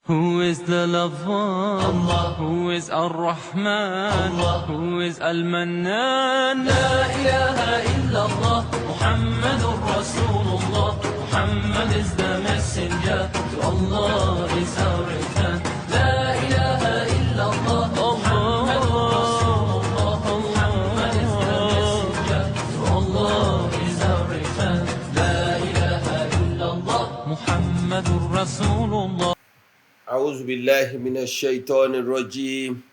Who is the lover? Allah. Who is Ar-Rahman? Allah. Who is Al-Mannan? La ilaha illallah. Muhammadur Rasulullah. Muhammad is the messenger. To Allah is our return. La ilaha illallah. Muhammadur Rasulullah. Muhammad is the messenger. To Allah is our return. La ilaha illallah. Muhammadur Rasulullah. أعوذ بالله من الشيطان الرجيم.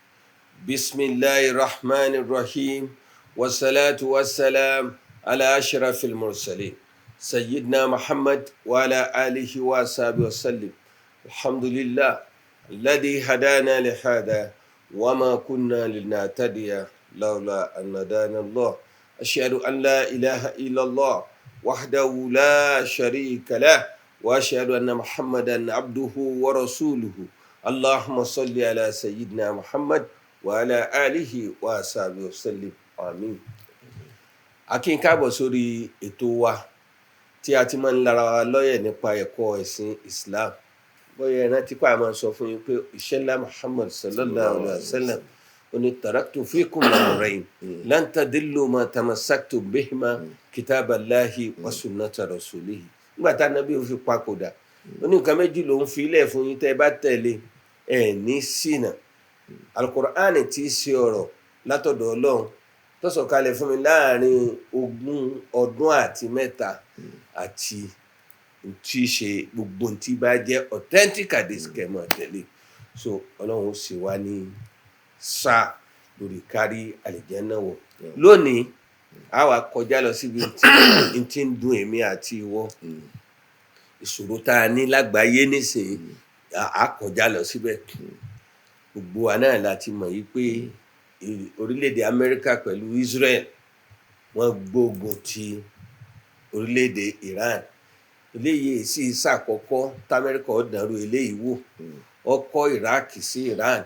بسم الله الرحمن الرحيم، والصلاة والسلام على أشرف المرسلين، سيدنا محمد وعلى آله وصحبه وسلم. الحمد لله الذي هدانا لهذا وما كنا لنهتدي لولا أن هدانا الله. أشهد أن لا إله إلا الله وحده لا شريك له، واشهد ان محمدا عبده ورسوله. اللهم صل على سيدنا محمد وعلى اله وصحبه وسلم، آمين. A kí n káàbọ̀ sórí ètò wa tí a ti máa ń lara wa lọ́yẹ̀ nípa ẹ̀kọ́ ẹ̀sìn Islam. Bóyá ẹ rántí pé a máa sọ fún yín pé òjíṣẹ́ ńlá Muhammad sallallahu alayhi wa sallam ó ní: "تركت فيكم أمرين لن تضلوا ما تمسكتم بهما، كتاب الله وسنة رسوله." Nígbà tá Ànábì ó fi papòdà, ó ní nǹkan méjì ló ń fi ilẹ̀ fún yín, tẹ́ ẹ bá tẹ̀lé, ẹ ní ṣìnà: Alukur'an tí í ṣe ọ̀rọ̀ látọ̀dọ̀ Ọlọ́run tó sọ̀kalẹ̀ fún mi láàrin 23 ọdún, àti tí í ṣe gbogbo tí bá jẹ́ authentic hadith kẹ́mọ̀ tẹ̀lé. So Ọlọ́run ó sì wá ní sáà lórí kárí àlìjẹ́nnà wọ̀. Lónìí, a wá kọjá lọ síbi tí tí ń dùn èmi àti ìwọ, ìṣòro tá a ní lágbàáyé nísìnyí. A kọjá lọ síbẹ̀. Gbogbo wa náà la ti mọ̀ yìí pé orílẹ̀-èdè Amẹ́ríkà pẹ̀lú Israel, wọ́n gbógun ti orílẹ̀-èdè Iran. Eléyìí sì ṣàkọ́kọ́ t'Amẹ́ríkà ó dànrú eléyìí wò. Ó kọ Iraq sí Iran,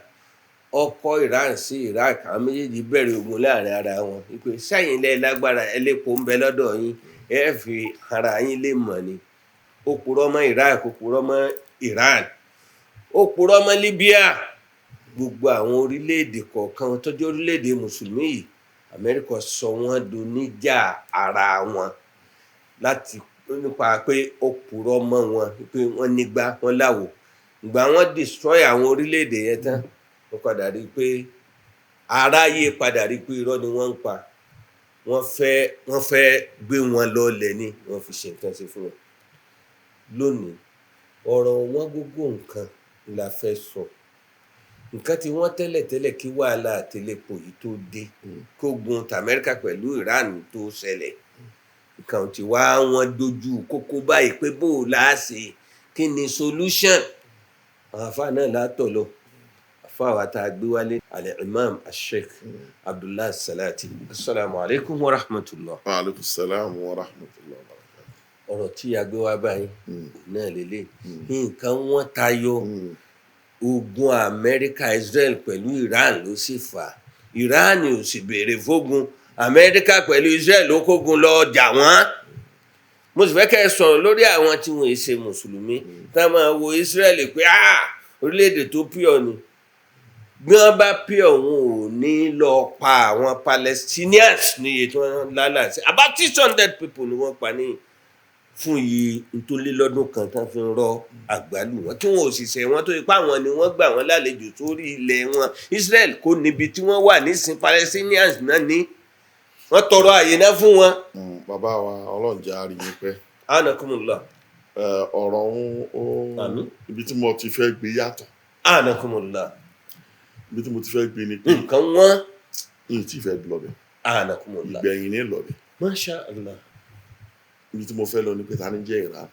ó kọ Iran sí Iraq. Àwọn méjèèjì bẹ̀rẹ̀ ogun láàrin ara wọn wípé sẹ́yìn lẹ́ lágbára, ẹlẹ́po ń bẹ lọ́dọ̀ yín, ẹ fi ara yín lè mọ̀ ni. Ó purọ́ mọ́ Iraq, ó purọ́ mọ́ Iran, ó purọ́ mọ́ Libya. Gbogbo àwọn orílẹ̀-èdè kọ̀ọ̀kan tó jẹ́ orílẹ̀-èdè mùsùlùmí yìí, Amẹ́ríkà sọ wọ́n doníjà ara wọn láti nípa pé ó purọ́ mọ́ wọn pé wọ́n nígbà wọ́n láwo. Ìgbà wọ́n destroy àwọn orílẹ̀-èdè yẹn tán, wọ́n padà rí i pé aráyé padà rí i pé irọ́ ni wọ́n ń pa. Wọ́n fẹ́ gbé wọn lọ́lẹ̀ ni wọ́n fi ṣe nǹkan ṣe fún wọn. Lónìí, ọ̀rọ̀ wọn gógó nǹkan la fẹ́ sọ. Nǹkan tí wọ́n tẹ́lẹ̀tẹ́lẹ̀ kí wàhálà àtẹlẹ́pọ̀ yìí tó dé, kógun t'Amẹ́ríkà pẹ̀lú Iran tó ṣẹlẹ̀, nǹkan tí wá wọ́n dojú kókó báyìí pé bó o là á ṣe, kí ni solution? Àwọn àfáà náà látọ̀ lọ. Àfáà wa tá a gbé wálé, Al-Imam Al-Sheikh Abdullahi Salati, asalaamu alaykum wa rahmatulah. Wa aleykum salaam wa rahmatulah wa barakatuh. Ọ̀rọ̀ tí a gbé wá báyìí náà lélẹ̀, nǹkan wọ́n tayọ. Ogun Amẹ́ríkà, Israel pẹ̀lú Iran ló sì fà á. Iran ò sì béèrè fógun. Amẹ́ríkà pẹ̀lú Israel ló kógun lọ jà wọ́n. Mo sì fẹ́ kẹ́ ẹ sọ̀rọ̀ lórí àwọn tí wọ́n ṣe mùsùlùmí tá a máa wo Israel pé, ah, orílẹ̀-èdè tó pure ni. Bí wọ́n bá pure, wọn ò ní lọ pa àwọn Palestinians níye tí wọ́n lálàá sí. About 600 people ni wọ́n pa ní fún iye tó lé lọ́dún kan tán fi ń rọ àgbálù wọn, tí wọn ò sì ṣẹ̀ wọ́n, tó ipá wọn ni wọ́n gbà wọ́n lálejò sórí ilẹ̀ wọn. Israel kò níbi tí wọ́n wà nísìn, Palestinians náà ní wọ́n tọrọ àyè náà fún wọn. Bàbá wa, Ọlọ́run jẹ́ á rí yín pẹ́. Anakumullah. Ọ̀rọ̀ ń ó Àmín. Ibi tí mo ti fẹ́ gbé yàtọ̀. Anakumullah. Ibi tí mo ti fẹ́ gbé ni pé Nǹkan wọn. Yìí tí fẹ́ lọ bẹ̀. Anakumullah. Ìgbẹ̀yìn ní lọ bẹ̀. Masha Allah. Ibi tí mo fẹ́ lọ ni pé ta ni jẹ́ Iran?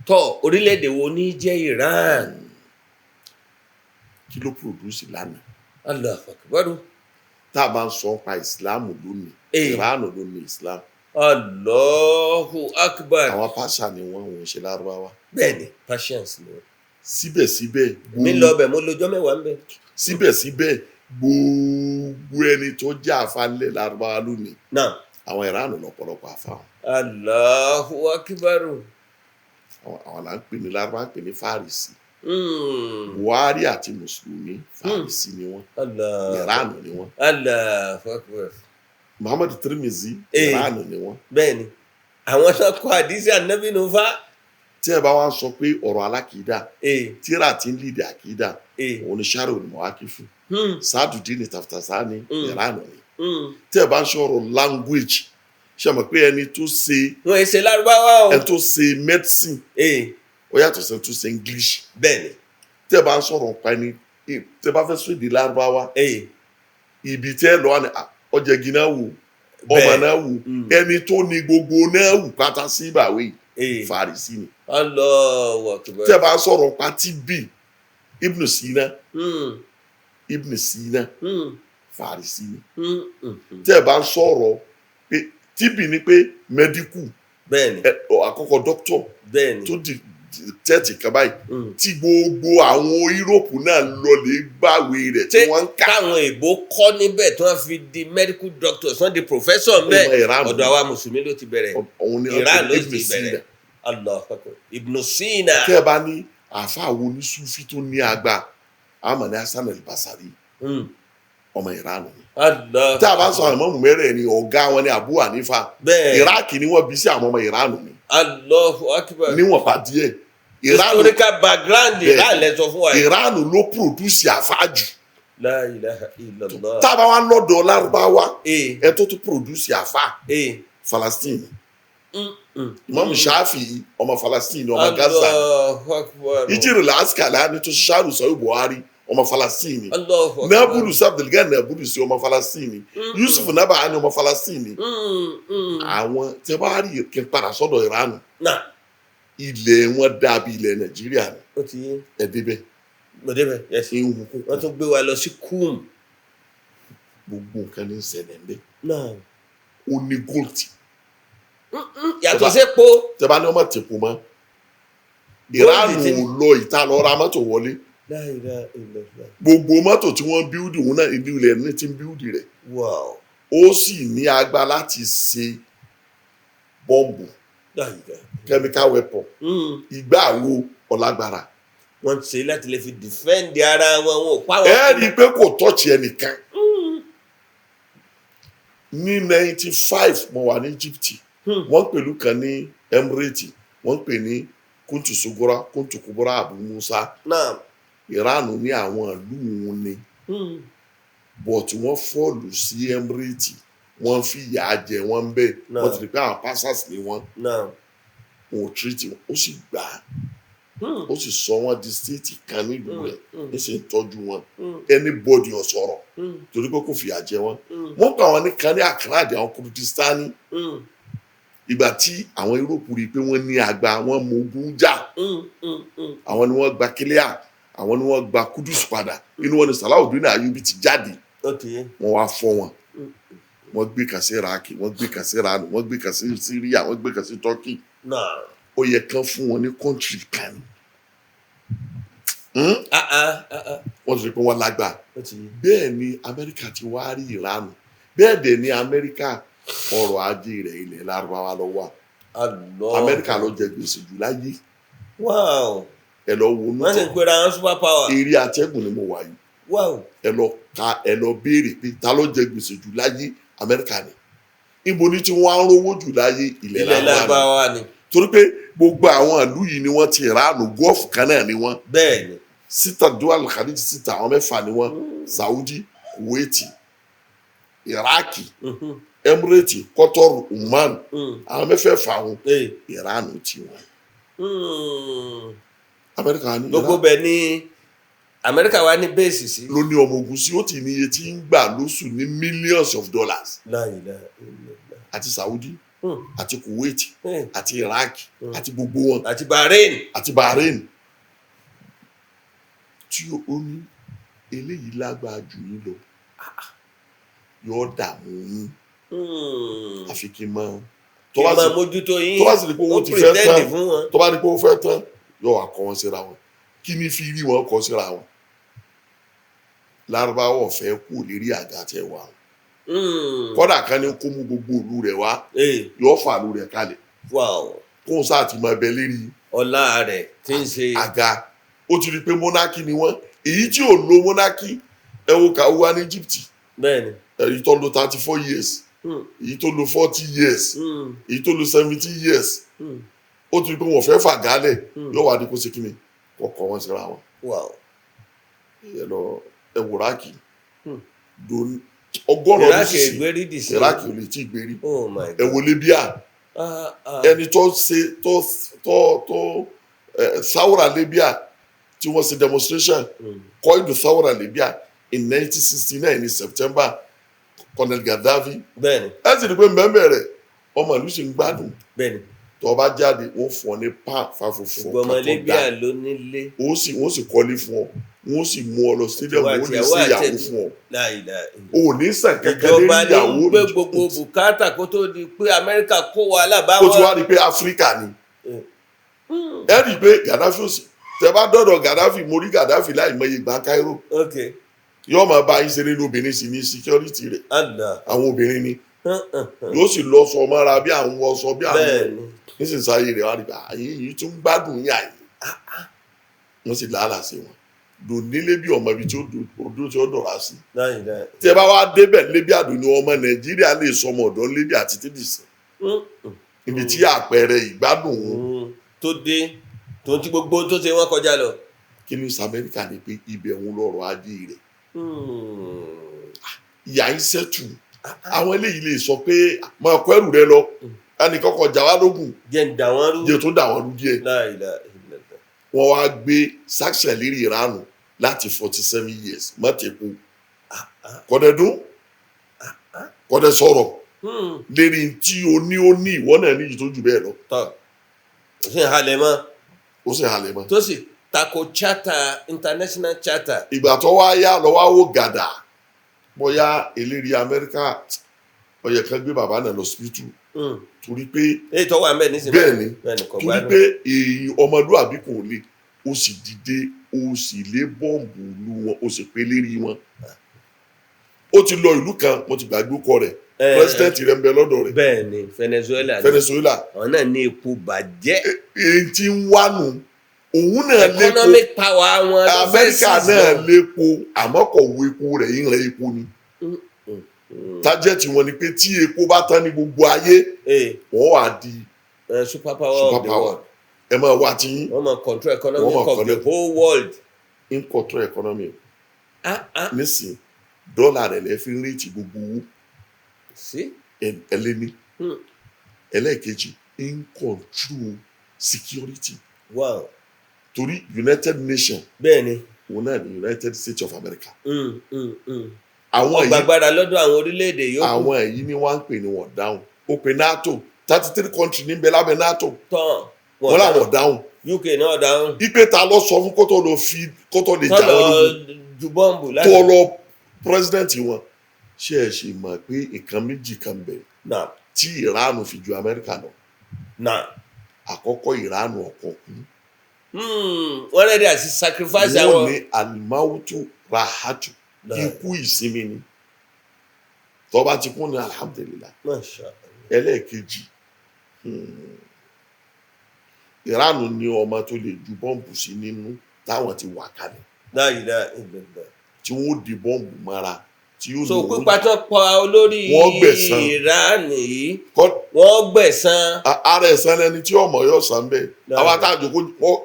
Tọ́, orílẹ̀-èdè wo ní jẹ́ Iran? Kí ló produce lánàá? Allahu akbar. Tá a bá ń sọ pa Ìsìláàmù lónìí, Iran ló ní Ìsìláàmù. Allahu akbar. Àwọn Persia ni wọ́n ṣe Lárúbáwá. Bẹ́ẹ̀ni, Persians ni wọ́n. Síbẹ̀síbẹ̀ Mi lọ bẹ̀, mo lọ́jọ́ 10 ń bẹ̀. Síbẹ̀síbẹ̀, gbogbo ẹni tó jẹ́ àfálẹ̀ Lárúbáwá lónìí, Náà. àwọn Iran lọ́pọ̀lọpọ̀ àfa wọn. Allahu akbar. Àwọn là ń pè ní Lárúbáwá, ń pè ní Fárísì. Buhari àti mùsùlùmí, Farisi ni wọ́n. Allah. Iran ni wọ́n. Allahu Akbar. Muhammad Tirimizi, Iran ni wọ́n. Bẹ́ẹ̀ni, àwọn tó kọ àdìsí ànábì nù fa. Tí ẹ bá wá sọ pé ọ̀rọ̀ alákìídà, tíra tí ń lìdí àkìídà, òun ni Sharh al-Mawaqifu, Sadudini Taftasani, Iran ni. Tí ẹ bá ń sọ̀rọ̀ language, ṣe mọ̀ pé ẹni tó ṣe Wọn ṣe lárúbáwá o. ẹni tó ṣe medicine, ó yàtọ̀ sí ẹni tó ṣe English. Tí ẹ bá ń sọ̀rọ̀ nípa ẹni tí ẹ bá fẹ́ sọ èdè lárúbáwá, ibi tí ẹ lọ wà ní ọjà igi náà wò, ọmọ náà wò, ẹni tó ní gbogbo náà wù pátá sí ìbàwé, Farisi ni. Allahu Akbar. Tí ẹ bá ń sọ̀rọ̀ nípa TB, Ibn Sina, Ibn Sina, Farisi ni. Tí ẹ bá ń sọ̀rọ̀ pé TB ni pé medical, àkọ́kọ́ doctor tó di tẹ́ẹ̀tì kan báyìí, tí gbogbo àwọn Europe náà lọ lè gbàwé rẹ̀ tí Ṣé wọ́n ń kà. Káwọn èèbó kọ́ níbẹ̀ tí wọ́n fi di medical doctors, wọ́n di professor ńbẹ̀. Ọmọ Iran. Ọ̀dọ̀ àwa mùsùlùmí ló ti bẹ̀rẹ̀. Òun ni wọ́n Iran pè ló ní Ibn ti Sina. bẹ̀rẹ̀. Allahu Akbar. Ibn Sina. Tẹ́ ẹ bá ní àáfàá wo ní Sufi tó ní àgbà, àmọ́ ní Hasan al-Basri, ọmọ Iran ni. Allah. Tí a bá ń sọ àwọn ìmáàmù mẹ́rẹ̀ẹ̀rin, ọ̀gá wọn ni Abu Hanifa. Iraq ni wọ́n bí sí, àwọn ọmọ Iran ni. Allahu Akbar. Níwọ̀n bá díẹ̀, Iran. Historical background Iran lẹ sọ fún wa yìí. Iran ló produce àfáàjù. La ilaha illallah. Tá a bá wà lọ́dọ̀ lárúbáwá, ẹ tó tún produce àfá, Palestine. Imam Shafi, ọmọ Palestine, ọmọ Gaza. Allahu Akbar. Ijiri Askalani tó ṣiṣẹ́ sọ Buhari, ọmọ Palestine. Allahu Akbar. Nabulusi, Abdulgani Nabulusi, ọmọ Palestine. Yusuf Nabahani, ọmọ Palestine. Àwọn tí a bá rí kí n padà sọ́dọ̀ Iran, Na. ilẹ̀ wọn dàbí ilẹ̀ Nàìjíríà ni. Ó ti yé. Ẹ débẹ̀. Mo débẹ̀, yes. Ewu kókó. Wọ́n tún gbé wa lọ sí Kum. Gbogbo nǹkan ní ṣẹlẹ̀ ń bẹ. Ó ní gold. Yàtọ̀ sépo. Tẹ bá ní ọmọ tẹ̀kù mọ́, Iran Gold ti- ò lọ ìta lọ ra mọ́tò wọlé. La ilaha illallah. Gbogbo mọ́tò tí wọ́n build, òun náà ìlú ilẹ̀ ní ti ń build rẹ̀. Ó sì ní agbára láti ṣe bọ́ǹbù, La ilaha. chemical weapon. Ìgbà wo ọlágbára. Wọ́n ṣe láti lè fi defend ara wọn, wọn ò pa wọn. Ẹ rí i pé kò touch ẹnìkan. Ní 95, mo wà ní Egypt. Wọ́n pẹ̀lú kan ní Emirate, wọ́n pè ní Kuntu Sugura, Kuntu Kubura, Abu Musa. Iran ní àwọn ìlú wọn ni, but wọ́n fall sí Emirate, wọ́n fi ìyà jẹ wọ́n bẹ́ẹ̀. Wọ́n ti rí pé àwọn passers ni wọ́n. Wọn ò treat wọn. Ó sì gbà á, ó sì sọ wọ́n di state kan nílùú rẹ̀, ní sì ń tọ́jú wọn. Anybody ò sọ̀rọ̀, torí pé kò fìyà jẹ wọ́n. Wọ́n pa àwọn nìkan ní Akrad, àwọn Kurdistani. Ìgbà tí àwọn Europe rí i pé wọ́n ní àgbà, wọ́n mọ ogun jà, àwọn ni wọ́n gba Kílíà, àwọn ni wọ́n gba Kudus padà. Inú wọn ni Salawudeen Ayubi ti jáde. Ó ti yé. Wọ́n wá fọ́ wọn. Wọ́n gbé kan sí Iraq, wọ́n gbé kan sí Iran, wọ́n gbé kan sí Syria, wọ́n gbé kan sí Turkey. Ó yẹ kán fún wọn ní country kan ni. Ah ah ah ah. Wọ́n ti rí pé wọ́n lágbàá. Ó ti yé. Bẹ́ẹ̀ ni Amẹ́ríkà ti wá rí Iran, bẹ́ẹ̀ dẹ̀ ni Amẹ́ríkà, ọrọ̀ ajé rẹ̀, ilẹ̀ lárúbáwá ló wà. Allah. Amẹ́ríkà ló jẹ gbèsè jù láyé. Ẹ lọ wo Wọ́n sì ń nùtọ̀. pera wọn super power. Eré atẹ́gùn ni mo wà yìí. Ẹ lọ ka, ẹ lọ béèrè pé ta ló jẹ gbèsè jù láyé? Amẹ́ríkà ni. Ibo ni tí wọ́n á rówó jù láyé? Ilẹ̀ Ilẹ̀ lárúbáwá ni. lárúbáwá ni. Torí pé gbogbo àwọn ìlú yìí ni wọ́n ti Iran, Gulf kan náà ni wọ́n. Sita dual Khalij sita, àwọn mẹ́fà ni wọ́n: Saudi, Kuwaiti, Iraki, Emirate, Qatar, Oman. Àwọn mẹ́fẹ̀ẹ̀fà wọn, Iran ti wọn. Amẹ́ríkà ní Gbogbo Iran bẹ̀ ní Amẹ́ríkà wa ní base sí. Ló ní ọmọ ogun sí, ó ti ní iye tí ń gbà lóṣù ní millions of dollars. La ilaha illallah. Àti Saudi, àti Kuwait, àti Iraq, àti gbogbo wọn. Àti Bahrain. Àti Bahrain, tí ó ní eléyìí lágbára jù yín lọ, yóò dààmú yín. Àfi kí n máa Kí tó bá n máa sì mójútó yín. Tó bá sì rí pé owó Ó ti fẹ́ pretend tán, fún wọn. tó bá rí pé ó fẹ́ tán, yóò wá kọ́ wọn síra wọn. Kí ni fi rí wọn kọ́ síra wọn? Lárúbáwá ọ̀fẹ́ kú lérí àga tẹ wà. Kọ́dà kan ní kó mú gbogbo ìlú rẹ̀ wá, yóò fà ìlú rẹ̀ kalẹ̀, kóun sáà ti máa bẹ lérí Ọlá rẹ̀ tí ń ṣe. àga. Ó ti rí i pé monarchy ni wọ́n. Èyí tí ò lo monarchy, ẹ wo kàwé ní Egypt, èyí tó lo 34 years, èyí tó lo 40 years, èyí tó lo 70 years. Ó ti rí i pé wọ́n fẹ́ fàgálẹ̀, yóò wá ní kó ṣe kíni, kọ̀ọ̀kan wọn síra wọn. Ẹ lọ ẹ wò Iraki. 100 ọdún Iraq sísìn, ìgbérí dì sí. Iraki ò lè tí ì gbérí. Oh my Ẹ God. wo Libya. Ah, ah. Ẹni tó ṣe tó Thawra Libya tí wọ́n ṣe demonstration, kọ́ìdù Thawra Libya in 1969 ní September, Colonel Gaddafi. Ẹ sì rí i pé mẹ́mẹ́ rẹ̀, ọmọ ìlú sì ń gbádùn. Tó bá jáde, wọ́n fún ọ ní pound 504. Gbogbo ọmọ kan tó Libya dáa. ló nílé. Ó sì wọ́n sì kọ́lé fún ọ, wọ́n sì mú ọ lọ stadium, Ìwà wọ́n lè àtìyàwó ṣe ìyàwó àtẹ̀bí. fún ọ. Láìláì. O ò ní sàn kankan Ìjọba lérí ní ìyàwó. gbé gbogbo bùkátà kó tó di pé Amẹ́ríkà kó wàhálà bá Ó ti wọn. wá rí i pé Áfíríkà ni. Ẹ rí i pé Gaddafi ò sí. Tẹ bá dọ̀dọ̀ Gaddafi, mo rí Gaddafi láì mọye ìgbà Cairo, yóò máa bá yín ṣeré ní obìnrin sì ní security rẹ̀. Allah. Àwọn obìnrin ni yóò sì lọ sọ mọ́ra bí àwọn wọṣọ bí àwọn nísinsìnyí rẹ̀, wá rí i pé àyè yìí tún gbádùn yín, àyè wọ́n sì làálàá sí wọn dònílé bí ọmọ ibi tí ó odó tí ó dọ̀rà sí. Láìláì. Tí ẹ bá wá débẹ̀ lébi àdùn ní ọmọ Nàìjíríà lè sọmọ ọ̀dọ́ lébi àti títì sí ibi tí àpẹẹrẹ ìgbádùn òun. Tó dé tó ń tí gbogbo tó ṣe wọ́n kọjá lọ. Kí ní South America ni pé ibẹ̀ ń lọ́rọ̀ ajé rẹ̀, ìyá ń sẹ́tù. Àwọn eléyìí lè sọ pé máa kó ẹrù rẹ lọ, ẹnìkan kan jà wá lógun. Jẹ́ ń dà wọ́n rú. Jẹ́ tó dà wọ́n rú díẹ̀. Láìláì illallah. Wọ́n wá gbé sanction lérí Ìránù láti 47 years, mọ́tẹ́kù kọ́dẹ̀dún kọ́dẹ̀ sọ̀rọ̀ lérí tí o ní, ó ní ìwọ náà ní ìyí tó jù bẹ́ẹ̀ lọ. Tọ́ ó sì ń halẹ̀ mọ́. Ó sì halẹ̀ mọ́. Tó sì tako charter, international charter. Ìgbà tó wá yá lọ wá wò gàdà, bóyá eléré Amẹ́ríkà, ó yẹ kán gbé bàbá náà lọ síbítù torí pé Èyí tó wà ń bẹ̀ nísìnyí. Bẹ́ẹ̀ ni. Bẹ́ẹ̀ ni, kò Torí gbádùn. pé èyí ọmọlúwàbí kò lè, ó sì dìde, ó sì lé bọ́ǹbù lu wọn, ó sì pé lérí wọn. Ó ti lọ ìlú kan, mo ti gbàgbé ọkọ rẹ̀, president rẹ̀ ń bẹ lọ́dọ̀ rẹ̀. Bẹ́ẹ̀ ni, Venezuela ni. Venezuela. Àwọn náà ní epo bàjẹ́. Èyí tí ń wánu òun náà lépo. Economic power wọn ló fẹ́ Amẹ́ríkà seize náà lọ. lépo, àmọ́ kò wo epo rẹ̀, yín rẹ̀ epo ni. Target wọn ni pé tí epo bá tán ní gbogbo ayé, wọ́n wà di super power of the super power. world. Ẹ máa wá tí yín. Wọ́n máa control economy Wọ́n máa of the control. whole world. In control economy. Ah, ah. Nísìn, dọ́là rẹ̀ lẹ́ fi ń rétí gbogbo owó. Sí. Ẹlẹ́ni ẹlẹ́ẹ̀kejì, in control security, torí United Nations, òun náà ní United States of America. Àwọn Wọ́n èyí gbàgbára lọ́dọ̀ àwọn orílẹ̀-èdè yòókù. Àwọn èyí ni wọ́n ń pè ní wọ́n dáhùn. Ó pe NATO, 33 country níbẹ̀ lábẹ́ NATO. Tán. Wọ́n làwọn dáhùn. UK náà dáhùn. Ipe ta lọ sọ fún kótó lọ fi kótó lè jà tọ́ wọ́n lọ lógun ju bọ́ǹbù láti. Tó lọ president wọn, ṣé ẹ ṣe mọ̀ pé nǹkan méjì kan bẹ̀ Náà. tí Ìránù fi ju Amẹ́ríkà lọ? Náà. Àkọ́kọ́, Ìránù ọkọ̀ kú. Wọ́n ready àti sacrifice Wọ́n àwọn. ní alimawutu rahatu, ikú ìsinmi ni. Tó bá ti kú ní alhamdulilah. Masha Allah. Ẹlẹ́ẹ̀kejì, Ìránù ní ọmọ tó lè ju bọ́ǹbù sí nínú táwọn ti wà kalẹ̀, La ilaha illallah. tí wọ́n di bọ́ǹbù mọ́ra tí yóò So lò ó. pípa tán pa olórí Wọ́n gbẹ̀san. Iran yìí, wọ́n gbẹ̀san. Ara ẹ̀sán lẹni tí ọmọ yóò san bẹ́ẹ̀. Àwa tá a jòkó,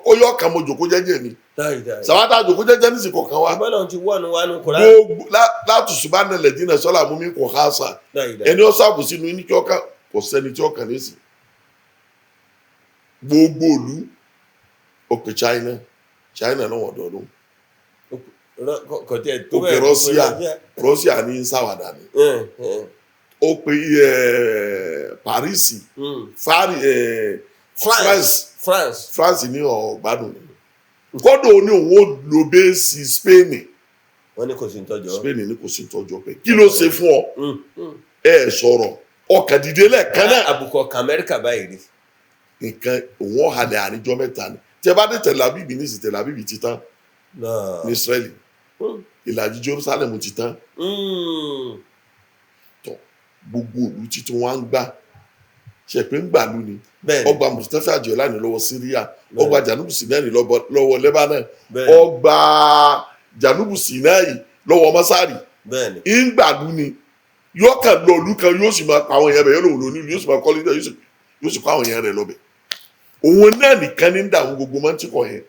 ó yọ kàn mo jòkó jẹ́jẹ́ ni. La ilaha. Sàwọn tá a jòkó jẹ́jẹ́ ní ìsìnkú kan wa. Ìbọ́lọ̀ ti wọ́nu wa nù Kùránì. Gbogbo látùsùbá nílẹ̀ dínà sọ́là mú mi kò há sà. La ilaha. Ẹni ó sàbùsí nu ní kí ọkàn, kò sẹ́ni tí ọkàn ní sí gbogbo òlu. Ó pe China, China náà wọ́n dọ̀ọ́dún. Kò tiẹ̀ tó Ó pe bẹ́ẹ̀. Russia, Russia ní sáwàdà ni. Ó pe Paris, Fari, France. France. France. France ní ọ̀gbádùn kọ́dọ̀, ó ní òun ó lo base Spain. Wọ́n ní kò sí nítọ́jọ́. Spain ní kò sí tọ́jọ́ pé kí ló ṣe fún ọ, ẹ sọ̀rọ̀ ọkàn dìde lẹ́ẹ̀kan náà. Àbùkù ọkàn Amẹ́ríkà báyìí rí. Nǹkan òun ọ̀hálẹ̀ àríjọ mẹ́ta ni. Tí ẹ bá dé Tel Aviv ní ìsìn, Tel Aviv ti tán ní Israeli, ìlàjì Jerusalem ti tán. Tọ gbogbo ìlú títún wá ń gbà. Ṣe pé ń gbàlú ni. Bẹ́ẹ̀ni. Ọgbà Mustapha Jolani lọ́wọ́ Syria, ọgbà Janubu Sinai lọ́wọ́ Lebanon, Bẹ́ẹ̀ni. ọgbà Janubu Sinai lọ́wọ́ Masari. Bẹ́ẹ̀ni. Ń gbàlú ni, yóò kàn lọ ìlú kan, yóò sì máa pa àwọn èèyàn bẹ̀, yóò lòun lóní, yóò sì máa kọ́lé, yóò sì kọ́ àwọn èèyàn rẹ̀ lọ́bẹ̀. Òun náà nìkan ní ń dààmú gbogbo mọ́tíkọ̀ yẹn,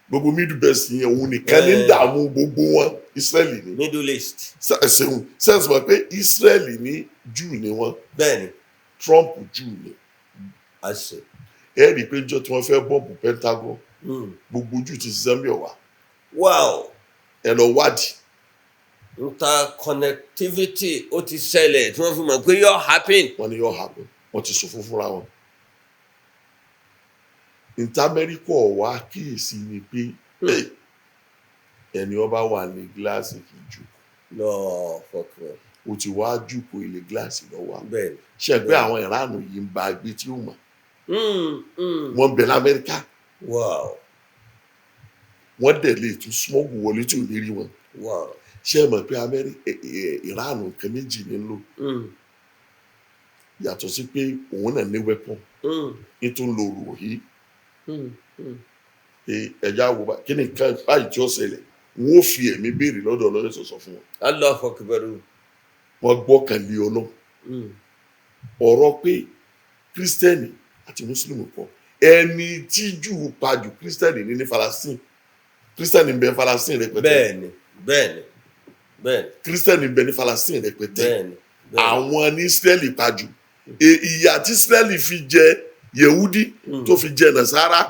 gbogbo Middle Belt yẹn, òun nìkan ní ń dààmú gbogbo wọn. Israeli ni. Middle East. Ṣeun sẹ́ǹsì mọ̀ pé Israeli ní Júù ni wọ́n. Bẹ́ẹ̀ni. Trump Júù ni. Àṣẹ. Ẹ rí i pé njọ́ tí wọ́n fẹ́ bomb Pentagon, gbogbo Júù ti ṣiṣẹ́ ń bẹ̀ wá. Ẹ lọ wádìí. Interconnectivity, ó ti ṣẹlẹ̀ tí wọ́n fi mọ̀ pé yóò happen. Wọ́n ní yóò happen, wọ́n ti sọ fún fúnra wọn. Níta Amẹ́ríkà wá kíyèsí ni pé, hey, ẹni ọba wà ní gíláàsì kì í jù. Lọ fọkàn. Ó ti wá jùkọ ilé gíláàsì lọ́wọ́. Bẹ́ẹ̀ni. Ṣe pé àwọn ìránù yìí ń ba gbé tí ó mọ̀, wọ́n ń bẹ lamẹ́ríkà. Wọ́n dẹ̀ lè tún smuggle wọlé tí ò ní rí wọn. Ṣe mọ̀ pé ìránù nǹkan méjì ní lò, yàtọ̀ sí pé òun náà ní weapon, ní tún lo ròhí pé ẹja wo bá kí ni nǹkan báyìí tí ó ṣẹlẹ̀, wọ́n ó fi ẹ̀mí béèrè lọ́dọ̀ Ọlọ́run sọ̀sọ̀ fún wọn. Allahu Akbar. Wọ́n gbọ́kànlé Ọlọ́run. Ọ̀rọ̀ pé Kírísítẹ́nì àti Mùsùlùmí kọ́, ẹni tí Júù pa jù, Kírísítẹ́nì ní Falastin. Kírísítẹ́nì ń bẹ Falastin rẹpẹtẹ. bẹ́ẹ̀ni bẹ́ẹ̀ni bẹ́ẹ̀ni Kírísítẹ́nì ń bẹ ní Falastin rẹpẹtẹ. bẹ́ẹ̀ni bẹ́ẹ̀ni. Àwọn ní Ísírẹ́lì pa jù. Ìyà tí Ísírẹ́lì fi jẹ Yehudi, tó fi jẹ Nàsárà,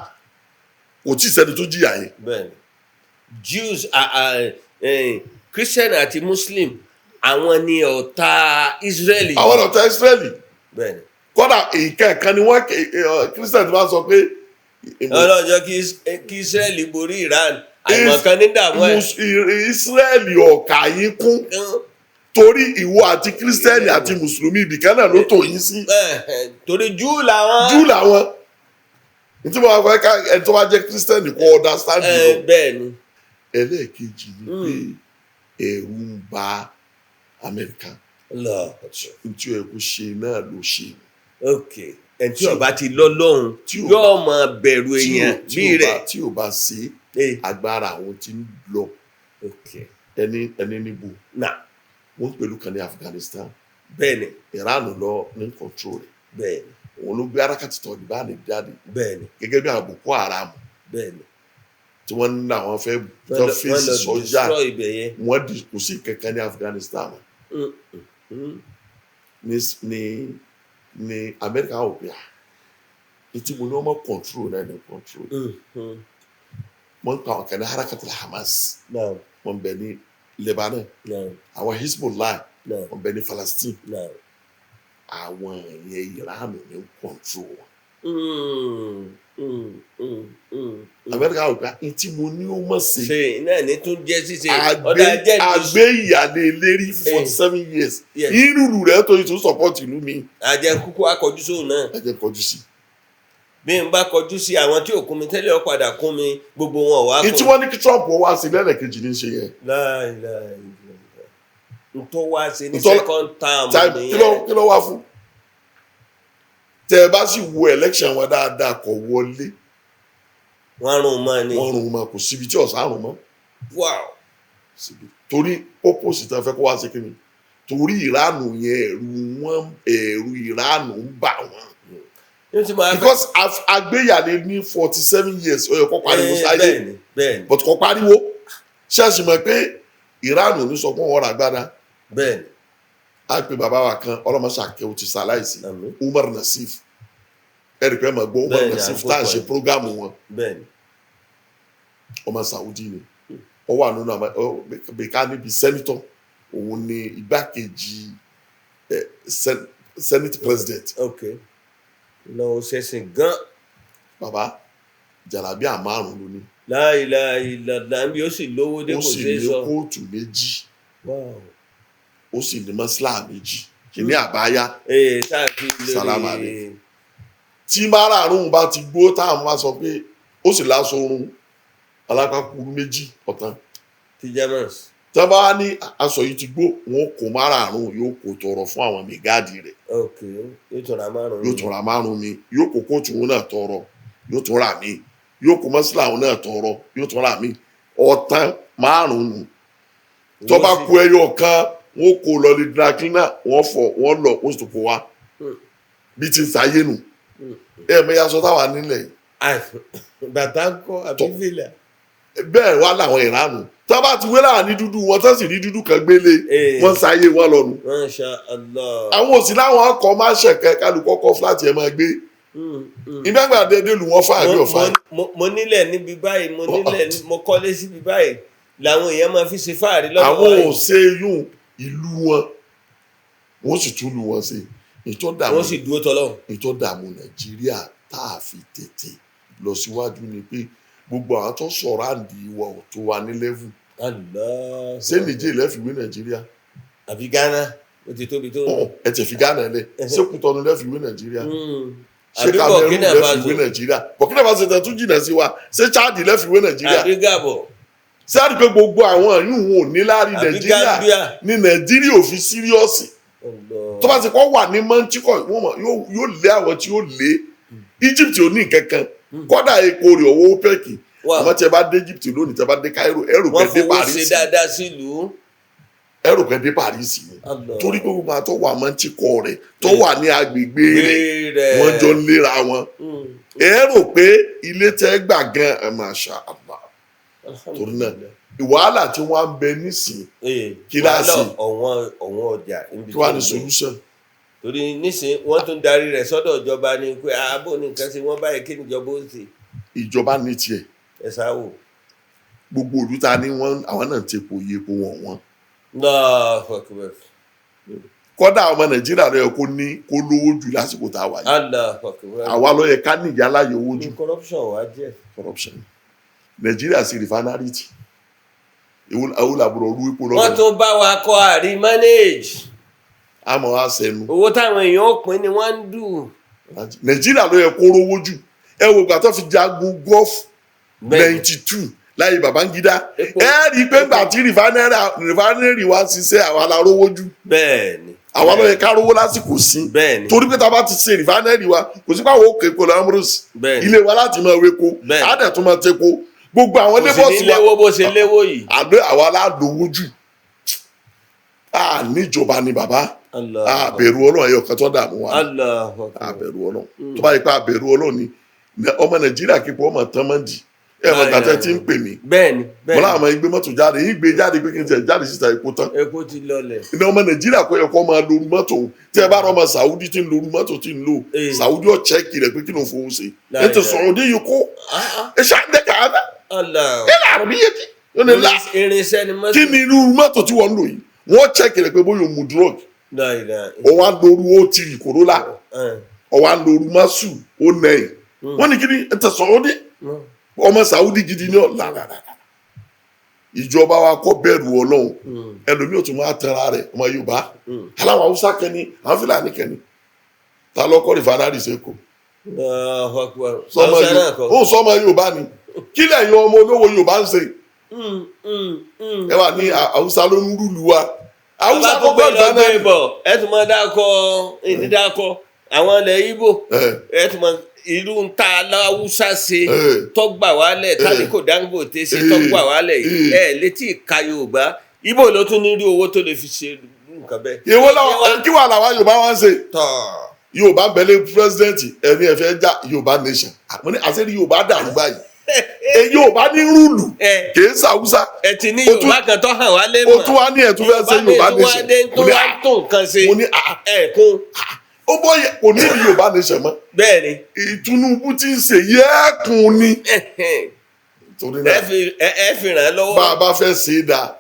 kò tí ì sẹ́ni tó jìyà yẹn. Bẹ́ẹ̀ni, Jews are Christian àti Muslim, àwọn ni ọ̀tá Israeli. Àwọn ọ̀tá Ísírẹ́lì. Bẹ́ẹ̀ni. Kódà nǹkan kan ni wọ́n, Kírísítẹ́nì ti máa sọ pé Ọlọ́jọ́ kí Israeli borí Iran, àìmọ̀kan ní dààmú ẹ̀. Ísírẹ́lì ọ̀kà yín kún, torí ìwọ àti Kírísítẹ́nì àti Mùsùlùmí, ibìkan náà ló tò yín sí. Torí Júù làwọn. Júù làwọn. Nítorí wọn fẹ́ ká ẹni tó bá jẹ́ Kírísítẹ́nì kó understand you. Bẹ́ẹ̀ni. Ẹlẹ́ẹ̀kejì ni pé ẹ̀rù ń bà Amẹ́ríkà. Lọ. Tí ó yẹ kó ṣe náà ló ṣe. Ok, ẹni tí ó bá ti lọ́lọ́run yóò máa bẹ̀rù èèyàn bí rẹ̀. Tí ò bá ṣe, agbára àwọn tí ń lọ. Ẹni níbo Na. wọ́n pẹ̀lú kan ní Afghanistan. Iran lọ ní control rẹ̀. Òun ló gbé arákàtì Taliban jáde gẹ́gẹ́ bí àwọn Boko Haram tí wọ́n ní àwọn fẹ́ tó wọ́n fèsì lọ sọ́jà. Destroy ibẹ̀ yẹn. Wọ́n di kò sí kankan ní Afghanistan mọ́. Ní Amẹ́ríkà wò pé, ah, etí mo ní wọ́n mọ̀ control náà ní control. Wọ́n ń pa àwọn kan ní harakati Hamas, wọ́n bẹ ní Lebanon, àwọn Hezbollah, wọ́n bẹ ní Palestine. Àwọn yẹn, Iran ní control wọn. Amẹ́ríkà wò pé etí mo ní ó mọ̀ sí Ṣe náà ní tún jẹ́ ṣíṣe ọ̀dà jẹ́ àgbé ìyàlẹ̀ lérí 47 years, irú rẹ̀ tó yìí tún support ìlú mi. Àjẹ kúkú akọjú sóun náà. Ẹ jẹ́ kọjú sí. Bí n bá kọjú sí àwọn tí ò kún mi tẹ́lẹ̀, ó padà kún mi, gbogbo wọn ò wá Ìtí kún. wọ́n ní kí Trump wá sí lẹ́lẹ̀kejì ní í ṣe yẹn. Láìláì ntọ́ wá sí ní second term nìyẹn. Kí ló wá fún? Tẹ ẹ bá sì wo election wọn dáadáa, kò wọlé. Wọ́n rún un mọ́ ni. Wọ́n rún un mọ́, kò síbi tí ọ̀sán rún mọ́. Síbi torí purpose tí wọ́n fẹ́ kó wá sí kíni, torí ìránù yẹn, ẹ̀rù wọn, ẹ̀rù ìránù ń bà wọ́n. Ní ti máa fẹ́. Because agbéyàlé ní 47 years, ó yẹ kó pariwo sáyé. bẹ́ẹ̀ni bẹ́ẹ̀ni But kò pariwo. Ṣẹ́ẹ̀sì mọ̀ pé ìránù ní sọ pé wọ́n rà gbádá. Á pe bàbá wa kan, ọlọ́mọṣàkẹ́, ó ti ṣaláìsí. Àmín. Umar Nasif, ẹ̀rì pé mọ̀ gbọ́ Umar Nasif tá à ń ṣe àgbọ̀ program wọn. Ọmọ Saudi ni, ó wà nínú bíkà níbi senator, òun ni igbákejì senate president. Ok, náà ó ṣẹ̀sìn gan. Bàbá jàlábíà márùn ló ní. Láìláìlàlà, níbi ó sì lówó dé Ó kò sì ṣeé ní sọ. kóòtù méjì, ó sì ní mọ́sálà méjì, kìíní àbáyá. Ee, tá a fi lórí. Salaam alaikum. Tí márààrún bá ti gbó, táwọn bá sọ pé ó sì láṣọ oorun alápákúrú méjì ọ̀tán. Pyjamas. Tí wọ́n bá wá ní aṣọ yìí ti gbó, wọn kò márààrún, yóò kó tọrọ fún àwọn mẹgáàdì rẹ̀. Ok, yóò tún ra márùn-ún. Yóò tún ra márùn mi, yóò kó kóòtù òun náà tọrọ, yóò tún rà mí, yóò kó mọ́sílà òun náà tọrọ, yóò tún rà mí. Ọ̀tán márùn nù. Tó bá kó ẹyọ kan, wọn kó lọ lè dry cleaner, wọn fọ, wọn lọ, wọn sì tún kó wá. Bí ti ń sáyé nù. Ẹ mọ iye aṣọ táwa nílẹ̀ yìí. Bàtà ń kọ́ àbí fìlà. Bẹ́ẹ̀ wá làwọn ìránù tó bá ti wé láàrin dúdú wọn, tó sì rí dúdú kan gbélé, wọ́n sáyé wọn lọ́nu. Masha Allah. Àwọn òsì láwọn ọkọ̀ máa ṣẹ̀kẹ́, kálukọ́ kọ́ fúláàtì ẹ̀ máa gbé. Ìgbàgbà dédé lù wọ́n fáàrí ọ̀fà. Mo nílẹ̀ níbi báyìí, mo nílẹ̀, mo kọ́lé síbi báyìí, làwọn èèyàn máa fi ṣe fáàrí lọ́dọ̀ Àwọn wa ò yìí. ṣe yún ìlú wọn, wọ́n sì tún lu wọn ṣe ìtọ́ dààmú. Wọ́n sì dúró tọ́lọ́run. Ìtọ́ dààmú Nàìjíríà tá a fi tètè lọ síwájú ni pé gbogbo àwọn tó sọ̀rọ̀ àǹdí wa ò tó wa ní level. Allah. Ṣé Nìjẹ́ ilẹ̀ fi wé Nàìjíríà? Àbí Ghana ó ti tóbi tó. Ọ̀hún, ẹ tẹ̀ fi Ghana lẹ̀. Ṣé Kútọ́nù lẹ́ fi wé Nàìjíríà? Ṣé Àbí Cameroon Burkina lẹ́ fi Faso. wé Nàìjíríà? Burkina Faso tẹ̀ tún jìnnà sí wa. Ṣé Chad lẹ́ fi wé Nàìjíríà? Àbí Gabon. Ṣé àdìpé gbogbo àwọn yìí wọn ò ní láàrin Àbí Nàìjíríà Gambia. ní Nàìjíríà ò fi serious? Allah. Tó bá ti kọ́ wà ní mọ́ńtíkọ̀, wọ́n mọ̀ yóò lé àwọn tí yóò lé. Egypt ò ní nǹkan kan, kọ́dà epo rẹ̀ ọwọ́ OPEC. Àmọ́ tí ẹ bá dé Egypt lónìí, tí ẹ bá dé Cairo, ẹ rò pé Wọ́n dé fowó ṣe Paris. dáadáa sílùú. Ẹ rò pé dé Paris ni. Allah. Torí pé gbogbo àwọn tó wà mọ́ńtíkọ̀ rẹ̀, tó wà ní agbègbè rẹ̀, rẹ̀. wọ́n jọ ń léra wọn. Ẹ rò pé ilé tẹ́ gbà gan ẹ, masha Allah. Torí náà, wàhálà tí wọ́n á ń bẹ nísìn, kíláàsì. Wàhálà ọ̀wọ́n ọ̀wọ́n ọjà níbi Kí wàá tó ní ń lọ. solution? Torí nísìn wọ́n tún darí rẹ̀ sọ́dọ̀ ìjọba ni pé ààbò ní nǹkan ṣe wọ́n báyìí, kí níjọba ó ṣe? Ìjọba ní tiẹ̀. Ẹ sáwò. Gbogbo òlú ta ni wọ́n, àwọn náà ti epo iye epo wọn wọn. Allahu Akbar. Kọ́dà ọmọ Nàìjíríà ló yẹ kó ní kó lówó jù lásìkò tá a wà yìí. Allahu Akbar. Àwa ló yẹ ká ní ìyá láyé owó jù. Ní corruption wá jẹ́. Corruption. Nàìjíríà sí refinery tì, èwo làbúrò rú epo Wọ́n lọ́dọ̀. tún bá wa kọ́ àrí manage. Àmọ́ wa sẹ́nu. Owó táwọn èèyàn ó pín ni wọ́n ń dù. Nàìjíríà ló yẹ kó rówó jù. Ẹ wo ìgbà tó fi jagun Gulf 92 láyé Babangida. Ẹ rí i pé gbà tí refinery wa ṣiṣẹ́, àwa la rówó jù. Àwa ló yẹ ká rówó lásìkò sí. Torí pé tá a bá ti ṣe refinery wa, kò sí pàwọn òkè epo lọ́mọ́rọ́sì ilé wa láti máa wéko. Á dẹ̀ tún máa tepo gbogbo àwọn Kò sì ní neighbors wa. léwó bó ṣe léwó yìí. Àdó àwa la lówó jù. A níjọba ni bàbá. A bẹ̀rù Ọlọ́run, ẹ̀yọ̀ kan tó dààmú wa. Allahu A Akbar. bẹ̀rù Ọlọ́run. Tó bá yẹ pé a bẹ̀rù Ọlọ́run ni ọmọ Nàìjíríà kíkọ́ ọmọ tán máa ń dì ẹ mọ̀ gbàtẹ́ tí ń pè mí. Mo láwọn ọmọ ìgbé mọ́tò jáde yín, gbé jáde pé kí n tiẹ̀ jáde síta, epo tán. Epo ti lọlẹ̀. Ní ọmọ Nàìjíríà kọ́ yẹ kó máa lo mọ́tò. Tí ẹ bá rọ ọmọ Saudi tí ń lo mọ́tò tí ń lò, Saudi ọ̀ check rẹ̀ pé kí ló ń fowó ṣe. Ètò Saudi yìí kó ẹ ṣáà dá Allah. ẹ làrú bí yé ti ó ní la. Irinṣẹ́ ni mọ́tò. Kí ni irú mọ́tò tí wọ́n ń lò yìí? Wọ́n check rẹ̀ pé bóyá o mu drug. La ilaha. Ó wá lóru ó tiri Corolla, ó wá lóru masu ó nẹ́yìn. Wọ́n ní kí ni ẹ tẹ Saudi? Ọmọ Saudi gidi ní ọ̀ lára. Ìjọba wa kọ́ bẹ̀rù Ọlọ́run. Ẹlòmíì ò tún máa tẹra rẹ̀. Ọmọ Yorùbá aláwọ̀ Haúsá kẹni, àwọn Fúlàní kẹni, ta ló kọ́ refinery sẹ́kọ̀ọ́? Allahu Akbar. Sọmọ Hausa náà kọ́. Yorùbá ó sọmọ Yorùbá ni. Kí lẹ́yìn ọmọ olówó Yorùbá ń ṣe? Ẹ wà ní Haúsá ló ń rúlu wa. Haúsá Bàbá tó kọ́kọ́ gbé lọ gbé refinery. bọ̀, ẹ tún máa dákọ ìdí dákọ àwọn ilẹ̀ Ìgbò. Ẹ tún máa irú ń ta aláwùsá ṣe tọ́gbà wálẹ̀, Tálíkò Dangote ṣe tọ́gbà wálẹ̀ yìí. Ẹ létí ìka Yorùbá, Ìgbò ló tún ní rí owó tó lè fi ṣe nǹkan bẹ́ẹ̀. Èwo làwọn kí wàá làwọn Yorùbá wá ń ṣe? Tọ́. Yorùbá ń bẹ̀lẹ̀ president, ẹni ẹ fẹ́ já Yorùbá nation. Àmọ́ ní àṣírí Yorùbá dàrú báyìí. Èyí Yorùbá ní rule kìí ṣàwùsá. Ẹ ti ní Yorùbá kan tó hàn wá lé Ó mọ̀. tún wá ní ẹ̀ tún fẹ́ ṣe Yorùbá nation. Tó Mo ní wá à, tó nǹkan ṣe. Mo ní à, Ẹ̀kún. ó bọ́ yẹ kò ní ìdí Yorùbá nation mọ́. Tinubu ti ń ṣe yẹ́ẹ̀kùn ni. Torí Ẹ náà, fi ẹ fi ràn án lọ́wọ́. Bá a bá fẹ́ ṣe é dáa,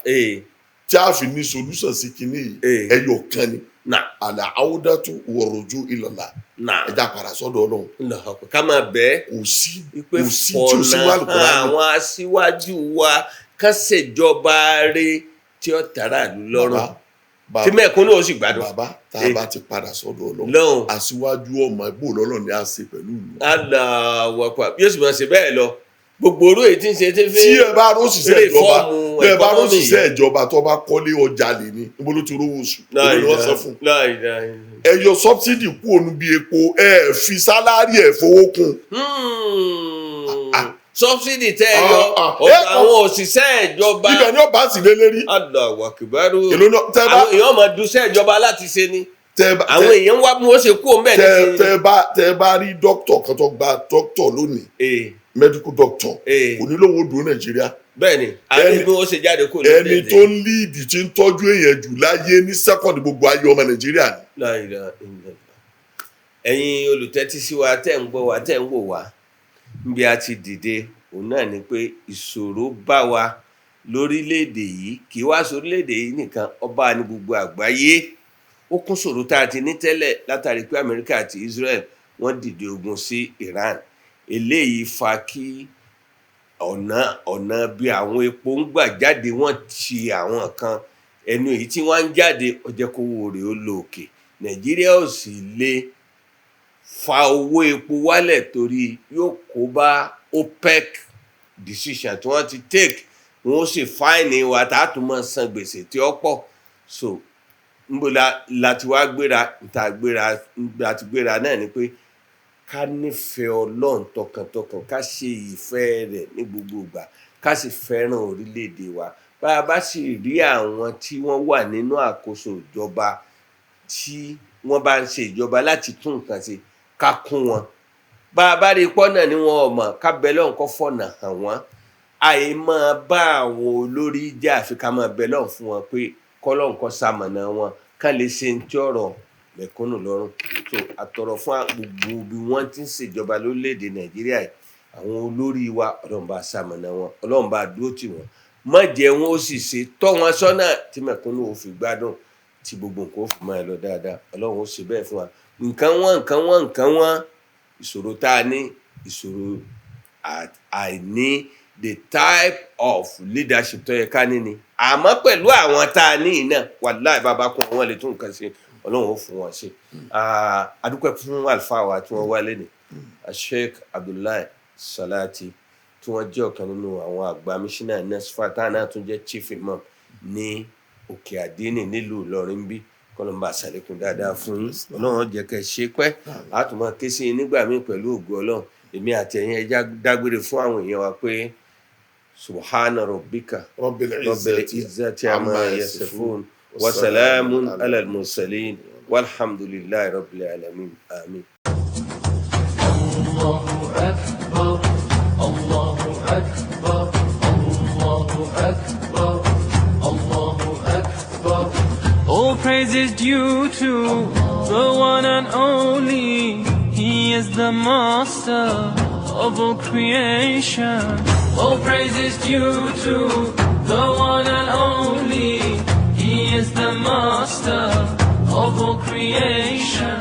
tí a fi ní solution sí kinní yìí, ẹyọ kan ni. Àlà àwòdàtú wọ̀rọ̀jú ìlọ̀lá. Ẹja padà sọ́dọ̀ Ọlọ́run. Allahu, ká máa bẹ́ẹ̀. Kò sí Wípé kò sí tí ò sí fọ̀nà wà Al-Kùránì. àwọn aṣíwájú wa ká ṣèjọba rẹ̀ tí ó tàrà ìlú lọ́rùn, Bàbá, tí mẹ̀kúnnù ó sì gbádùn. Bàbá, tá a bá ti padà sọ́dọ̀ Ọlọ́run, Lọ́hùn. aṣíwájú ọmọ ẹgbẹ́ Ọlọ́run ni a ṣe pẹ̀lú ìlú. Allahu Akbar, yóò sì máa ṣe bẹ́ẹ̀ lọ. Gbogbo orú èyí tí ń ṣe tí fi Tí ẹ bá róṣìṣẹ́ ìjọba, reform ẹ bá economy. róṣìṣẹ́ ìjọba tó bá kọ́lé, ọjà lè ní níbo ló ti rówó oṣù? Èló ni wọ́n san fún? Ẹ yọ subsidy kú òun bí epo, ẹ fi salary, ẹ fowó kún. Subsidy tẹ́ ẹ yọ Ah, ah. ọ̀dọ̀ àwọn òṣìṣẹ́ ìjọba. Ibẹ̀ ni ó bá sì lé lérí. Allahu Akbar. Èló náà tẹ́ bá Àwọn èèyàn máa dúṣẹ́ ìjọba láti ṣe ni. Tẹ́ bá Àwọn èèyàn ń wá bí wọ́n ṣe kú òun bẹ́ẹ̀ ní. Tẹ́ bá rí dókítà kan tó gba dókítà lónìí, medical doctor, kò ní lóun ó dúró Nàìjíríà. Bẹ́ẹ̀ ni, àní bí wọ́n ṣe jáde kó Ẹni tó ń lead, tí ń tọ́jú èèyàn jù láyé ní second gbogbo ayé, ọmọ Nàìjíríà ni. La ilaha illallah. Ẹ̀yin olùtẹ́tí sí wa, tẹ́ ń gbọ́ wa, tẹ́ ń wò wá, níbi a ti dìde òun náà ni pé ìṣòro bá wa lórílẹ̀‐èdè yìí. Kì í wá sí orílẹ̀‐èdè yìí nìkan, ọba ní gbogbo àgbáyé. Ó kún ṣòro tá a ti ní tẹ́lẹ̀ látàrí pé Amẹ́ríkà àti Israel wọ́n dìde ogun sí Iran. Eléyìí fa kí ọ̀nà bí àwọn epo ń gbà jáde, wọ́n ti àwọn kan ẹnu èyí tí wọ́n ń jáde, ó jẹ́ kówó rẹ̀ ó lọ òkè. Nàìjíríà ò sì lè fa owó epo wálẹ̀ torí yóò kó bá OPEC decision tí wọ́n ti take, wọ́n ó sì fine wa, tá a tún máa san gbèsè tí ó pọ̀. So níbo la láti wá gbéra? Níta gbéra láti gbéra náà ni pé ká nífẹ̀ẹ́ Ọlọ́run tọkàntọkàn, ká ṣe ìfẹ́ rẹ̀ ní gbogbo ìgbà, ká sì fẹ́ràn orílẹ̀-èdè wa. Bá a bá sì rí àwọn tí wọ́n wà nínú àkóso ìjọba tí wọ́n bá ń ṣe ìjọba láti tún nǹkan ṣe, ká kún wọn. Bá a bá rí pọ́nà ní wọn ò mọ̀, ká bẹ Ọlọ́run kó fọ̀nà hàn wọ́n. Àì máa bá àwọn olórí jà, àfi ká máa bẹ Ọlọ́run fún wọn pé kọ́lọ́run kó ṣamọ̀nà wọn, ká lè ṣe ní tí ọ̀rọ̀ mẹ̀kúnnù lọ́rùn. So àtọ̀rọ̀ fún gbogbo bí wọ́n ti ń ṣèjọba lórílẹ̀‐èdè Nàìjíríà yìí, àwọn olórí wa, Ọlọ́run bá ṣamọ̀nà wọn, Ọlọ́run bá dúró tì wọ́n, má jẹ́ wọn ó sì ṣe tọ́ wọn sọ́nà tí mẹ̀kúnnù ó fi gbádùn, tí gbogbo nǹkan ó fi máa lọ dáadáa. Ọlọ́run ó ṣe bẹ́ẹ̀ fún wa. Nǹkan wọ́n, nǹkan wọ́n, nǹkan wọ́n. Ìṣòro tá a ní, ìṣòro àìní the type of leadership tó yẹ ká ní ni. Àmọ́ pẹ̀lú àwọn tá a ní yìí náà, wàláì, bàbá kún wọn lè tún nǹkan ṣe, Ọlọ́run ó fún wọn ṣe. A dúpẹ́ fún àlùfáà wa tí wọ́n wá lẹ́nu, Sheikh Abdullahi Salati, tí wọ́n jẹ́ ọ̀kan nínú àwọn àgbà mísínà NASFAT, táwọn náà tún jẹ́ chief imam ní Òkè Àdínì nílùú Ìlọrin bí. Kọ́lọ́mbà ṣàlékún dáadáa fún yín. Ọlọ́run jẹ́ kẹ́ ṣe pẹ́, a tún máa ké sí yín nígbà míì pẹ̀lú ògo Ọlọ́run. Èmi àti ẹ̀yin, ẹja dágbére fún àwọn èèyàn wa pé subhana rabbika Rabbil rabbil izzati amma yasifun wa salamun ala al-mursalin walhamdulillahi rabbil alamin, amin. الله أكبر، الله أكبر، الله أكبر، الله أكبر. All praise is due to the one and only. He is the master of all creation. All praise is due to the one and only. He is the master of all creation.